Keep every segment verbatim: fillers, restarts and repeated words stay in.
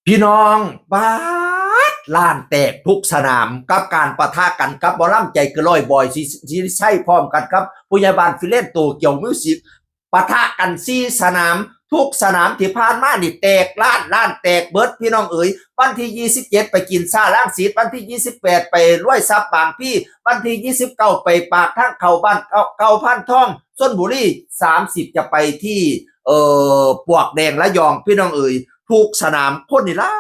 พี่น้อง บาดล้านแตกทุกสนาม กับการปะทะกันกับหมอลำใจเกินร้อย บอยสิริชัย พร้อมกันครับ ผู้ใหญ่บ้าน ฟิเลน โตเกียว มิวสิก ปะทะกันสี่สนาม ทุกสนามที่ผ่านมานี่แตกล้าน ล้านแตกเบิดพี่น้องเอ๋ย วันที่ยี่สิบเจ็ดไปกินซ่ารังสิต วันที่ยี่สิบแปดไปรวยทรัพย์บางพลี วันที่ยี่สิบเก้าไปปากทางเข้าบ้านเก่า เก่าพานทอง ชลบุรี สามสิบจะไปที่ เอ่อ ปลวกแดงระยอง พี่น้องเอ๋ย ทุกสนามคนนี่หลา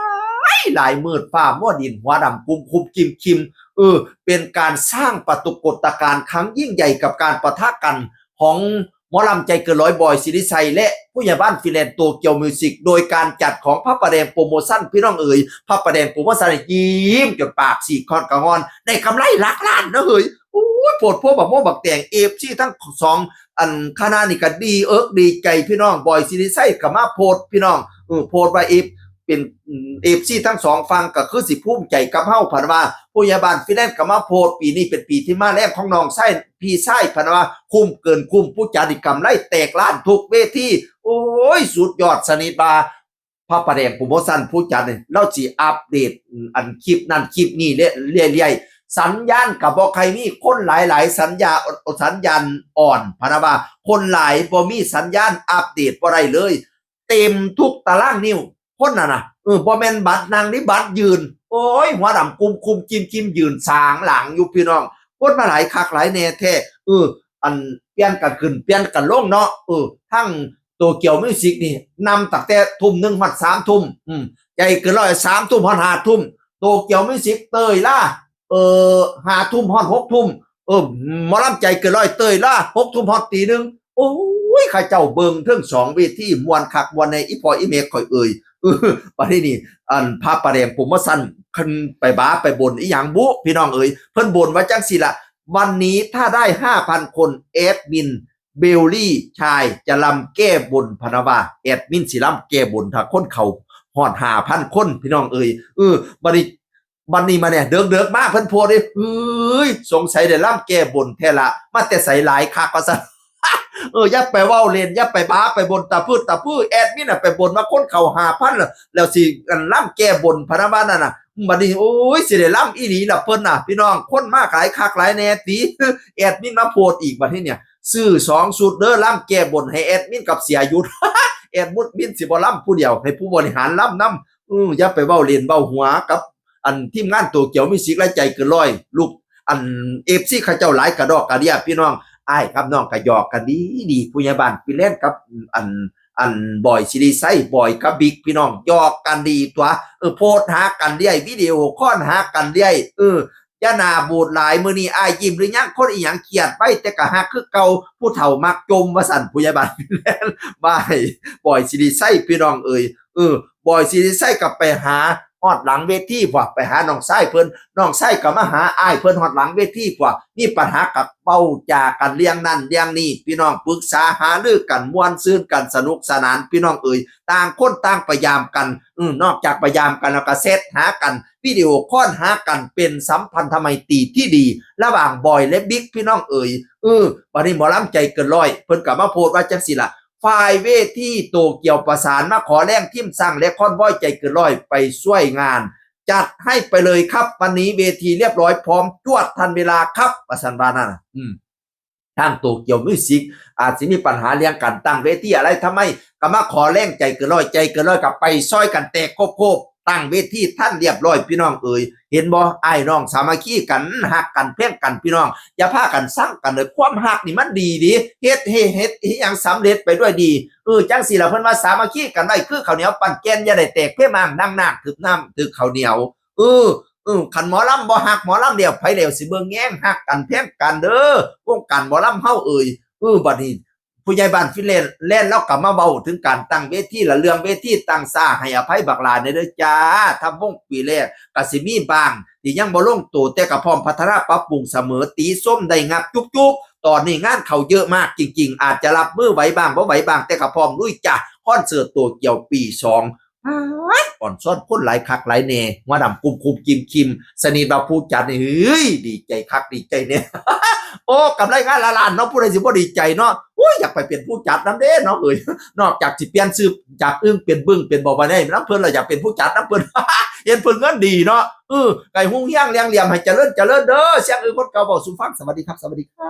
ยหลาย มืดฟ้ามัวดิน หัวดำกุมคุมกิมคิม เออ เป็นการสร้างปรากฏการณ์ครั้งยิ่งใหญ่กับการปะทะกันของหมอลำใจเกินร้อย บอยสิริชัย และผู้ใหญ่บ้าน ฟิเลน โตเกียว มิวสิก โดยการจัดของพระประแดงโปรโมชั่น พี่น้องเอ๋ย พระประแดงโปรโมชั่นยิ้มจนปากสีกคอนกระงอน ได้กำไรหลักล้านนะเฮ้ย โอ้ย โพดโพบักโมบักแตง เอฟซี ทั้งสองอันคณะนี่ก็ดีเอิกดีใจพี่น้อง บอยสิริชัยก็มาโพดพี่น้อง เออ โพดว่า เอฟ เป็น เอฟซี ทั้งสองฝั่งก็คือสิภูมิใจกับเฮา พันว่า ผู้ใหญ่บ้าน ฟิเลน ก็มาโพด ปีนี้เป็นปีที่มาแรงของน้องชายพี่ชาย พันว่า คุ้มเกินคุ้ม ผู้จัดนี่กำไรแตกล้านทุกเวที โอ้ย สุดยอดสนิทว่า พระประแดงโปรโมชั่นผู้จัดนี่ เราสิอัปเดต อืม อันคลิปนั่นคลิปนี้เรื่อยๆ สัญญาณก็บ่ใครมี คนหลายๆ สัญญา สัญญาณอ่อน พะนะว่า คนหลายบ่มีสัญญาณอัปเดตบ่ได้เลย เต็มทุกตารางนิ้ว คนน่ะนะ เออ บ่แม่นบัตรนั่งนี่ บัตรยืน โอ้ย หัวดำกุมคุมกิมคิมยืนสางหลังอยู่พี่น้อง คนมาหลายคักหลายแน่แท้ เออ อันเปลี่ยนกันขึ้นเปลี่ยนกันลงเนาะ เออ ทั้ง โตเกียว มิวสิก นี่ นำตั้งแต่ทุ่มหนึ่งฮอดสามทุ่ม อืม ใจเกินร้อย สามทุ่มฮอดห้าทุ่ม โตเกียว มิวสิก เตยล่า เอ่อ ห้าทุ่มฮอดหกทุ่ม เออ หมอลำใจเกินร้อย เตยล่า หกทุ่มฮอดตีหนึ่ง โอ้ย เขาเจ้าเบิ่งเทิงสองเวที ม่วนคักม่วนแน่ อีพ่ออีแม่ข่อยเอ่ย เออ บัดนี้นี่ อันพระประแดงโปรโมชั่น คันไปบ้าไปบนอีหยังบุ พี่น้องเอ่ย เพิ่นบนว่าจังซี่ล่ะ วันนี้ถ้าได้ห้าพันคน แอดมิน เบลลี่ชายจะลำแก้บน พะนะว่า แอดมินสิลำแก้บน ถ้าคนเข้าฮอดห้าพันคน พี่น้องเอ่ย เออ บัดนี้ บัดนี้มาเนี่ย เดิกๆมาเพิ่นโพดเด้ เฮ้ย สงสัยได้ลำแก้บนแท้ละ มาแต่ไสหลายคักว่าซั่น เออ อย่าไปเว้าเล่น อย่าไปบ้าไปบนตะพื้นตะพื้น แอดมินน่ะไปบนมาคนเข้าห้าพันแล้ว แล้วสิอันลำแก้บน พะนะว่านั่นน่ะ บัดนี้ โอ้ย สิได้ลำอีหลีล่ะเพิ่นน่ะ พี่น้อง คนมาหลายคักหลายแน่ติ แอดมินมาโพดอีกบัดนี้เนี่ย ซื้อสองชุดเด้อ ลำแก้บนให้แอดมินกับเสียหยุด แอดมินสิบ่ลำผู้เดียว ให้ผู้บริหารลำนำ อือ อย่าไปเว้าเล่นเว้าหัวกับ อันทีมงานโตเกียว มิวสิก และใจเกินร้อย ลูก อัน เอฟซี เขาเจ้าหลายกระดอกกระเดี้ย พี่น้อง อ้ายกับน้องก็หยอกกันดีดี ผู้ใหญ่บ้าน ฟิเลน กับ อัน อัน บอยสิริชัย บอยกับบิ๊ก พี่น้อง หยอกกันดีตั๊ว เออ โพสต์หากันเรื่อย วิดีโอคอลหากันเรื่อย เออ อย่าหน้าบูดหลาย มื้อนี้อ้ายยิ้มหรือยัง คนอีหยังเครียดไป แต่ก็ฮักคือเก่า ผู้เฒ่ามักจ่ม ว่าซั่น ผู้ใหญ่บ้าน บาย บอยสิริชัย พี่น้องเอ่ย เออ บอยสิริชัยก็ไปหาฮอดหลังเวที พวกไปหาน้องชายเพิ่น น้องชายก็มาหาอ้ายเพิ่นฮอดหลังเวที พวกมีปัญหาก็เว้าจากันเรื่องนั้นเรื่องนี้ พี่น้อง ปรึกษาหารือกัน ม่วนซื่นกัน สนุกสนาน พี่น้องเอ่ย ต่างคนต่างพยายามกัน อืม นอกจากพยายามกันแล้วก็แชทหากัน วิดีโอคอลหากัน เป็นสัมพันธไมตรีที่ดี ระหว่างบอยและบิ๊ก พี่น้องเอ่ย เออ บัดนี้หมอลำใจเกินร้อย เพิ่นก็มาโพสต์ว่าจังซี่ล่ะ ฝ่ายเวทีโตเกียวประสานมาขอแรงทีมช่างและคอนวอยใจเกินร้อยไปช่วยงาน จัดให้ไปเลยครับ วันนี้เวทีเรียบร้อยพร้อมจวดทันเวลาครับ ว่าซั่นว่านั่นน่ะ อืม ทางโตเกียว มิวสิก อาจสิมีปัญหาเรื่องการตั้งเวทีอะไร ทำไม ก็มาขอแรงใจเกินร้อย ใจเกินร้อยก็ไปซอยกันแตกโคบๆ ตั้งเวทีทันเรียบร้อย พี่น้องเอ่ย เห็นบ่ อ้ายน้องสามัคคีกัน ฮักกัน แพงกัน พี่น้อง อย่าพากันซังกันเลย ความฮักนี่มันดีดี เฮ็ดให้ เฮ็ดให้หยังสำเร็จไปด้วยดี เออ จังซี่ล่ะ เพิ่นว่าสามัคคีกันไว้คือข้าวเหนียวปั้นแก่น อย่าได้แตกเพมาง ดังนาคถืกน้ำถืกข้าวเหนียว เออ เออ คันหมอลำบ่ฮักหมอลำแล้ว ไผแล้วสิเบิ่งแยง ฮักกัน แพงกันเด้อ วงการหมอลำเฮาเอ่ย เออ บัดนี้ ผู้ใหญ่บ้าน ฟิเลน ลาวก็มาเว้าถึงการตั้งเวที และเรื่องเวทีตั้งซ่า ให้อภัยบักหลาแหน่เด้อจ้า ทำวงปีแรก ก็สิมีบ้างที่ยังบ่ลงตัว แต่ก็พร้อมพัฒนาปรับปรุงเสมอ ติชมได้งับจุกๆ ตอนนี้งานเข้าเยอะมากจริงๆ อาจจะรับมือไหวบ้างบ่ไหวบ้าง แต่ก็พร้อมลุยจ้า คอนเสิร์ตโตเกียวปีสอง ป๊าด อ่อนซ้อนคนหลายคักหลายแน่ หัวดำกุมคุมกิมคิม สนิทว่าผู้จัดนี่ เฮ้ย ดีใจคักดีใจแน่ โอ้ กำไรงานละล้านเนาะ ผู้ใดสิบ่ดีใจเนาะ โอ้ย อยากไปเป็นผู้จัดนำเด้เนาะเอ้ย นอกจากสิเปลี่ยนชื่อจากอึ้งเป็นบึ้งเป็นบ่บ่ได้นำเพิ่นแล้ว อยากเป็นผู้จัดนำเพิ่น เห็นเพิ่นเงินดีเนาะ เออ ไก่ฮุ่งเฮี้ยงเลี้ยงเหลี่ยมให้เจริญเจริญเด้อ เสียงอึ้งคนเก่าเว้าสู่ฟัง สวัสดีครับ สวัสดีครับ